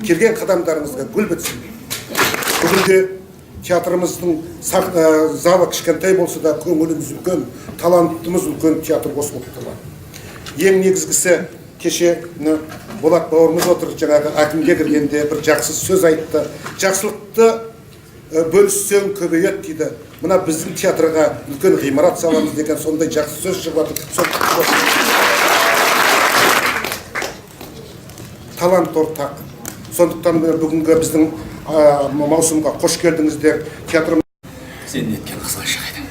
Келген қадамдарыңызға гүл бітсін. Бүгінде театрымыздың залы кішкентай болса да, көңіліміз үлкен, талантымыз үлкен театр осы болып табылады. Ең негізгісі, кеше Болат бауырымыз отыр, жаңағы әкімге кіргенде бір жақсы сөз айтты. Жақсылықты бөліссең көбейеді дейді. Мына біздің театрға үлкен ғимарат саламыз деген сондай жақсы сөз шығып жатыр. Талант ортақ. Сондықтан бүгінгі біздің маусымға қош келдіңіздер. Театр. Сен неткен қызғаншақ едің,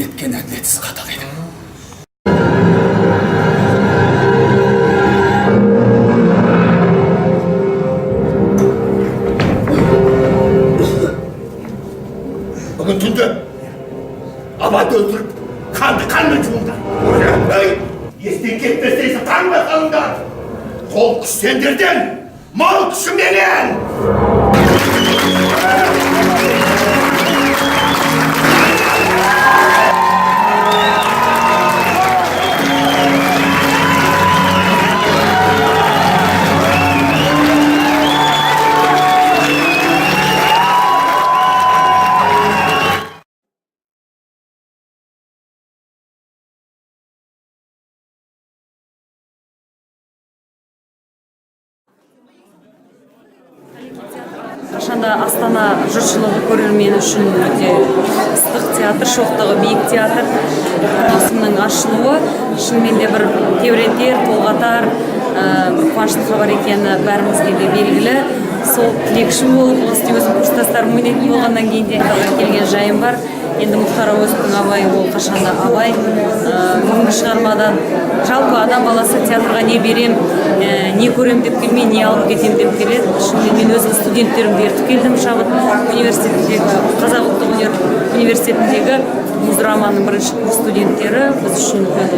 неткен әділетсіз қатал едің. Бүгін түнде Абайды өлтіріп, қанды қанмен жуыңдар. Ей, естен кетпесе таңба салыңдар. Қол күш сендерден, мал күші менен. Қашанда Астана жұртшылығы, көрермені үшін өте ыстық театр, шоқтығы биік театр. Маусымның ашылуы шынымен де бір тебірентер, толғатар, бір қуанышты хабар екені бәрімізге де белгілі. Сол тілекшім болып, осы өзім курстастарым ойнайтын болғаннан кейін де келген жайым бар. Енді Мұхтар Әуезовтің Абайы ол қашанда Абай. Бүгінгі шығармадан жалпы адам баласы театрға не берем, не көрем деп келмей, не алып кетем деп келеді. Шынымен мен өзім студенттерімді ертіп келдім. Шабыт университетіндегі, Қазақ ұлттық өнер университетіндегі муздраманың бірінші курс студенттері біз үшін үлкен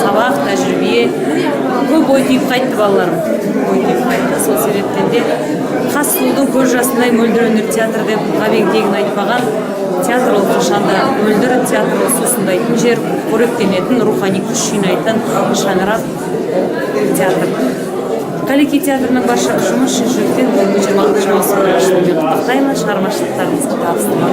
сабақ, тәжірибе. Көп ой түйіп қайтты балаларым, ой түйіп қайтты. Сол себептен де қас сұлудың көз жасындай мөлдір өнер театр деп Ғабең тегін айтпаған. Театр ол қашанда мөлдір, театр ол сусындайтын жер, қоректенетін, рухани күш жинайтын шаңырақ театр. Қаллеки театрының барша ұжымы шын жүректен бүгінгі 26 маусымның ашылуымен құттықтаймын, шығармашылықтарыңызға табыс тілеймін.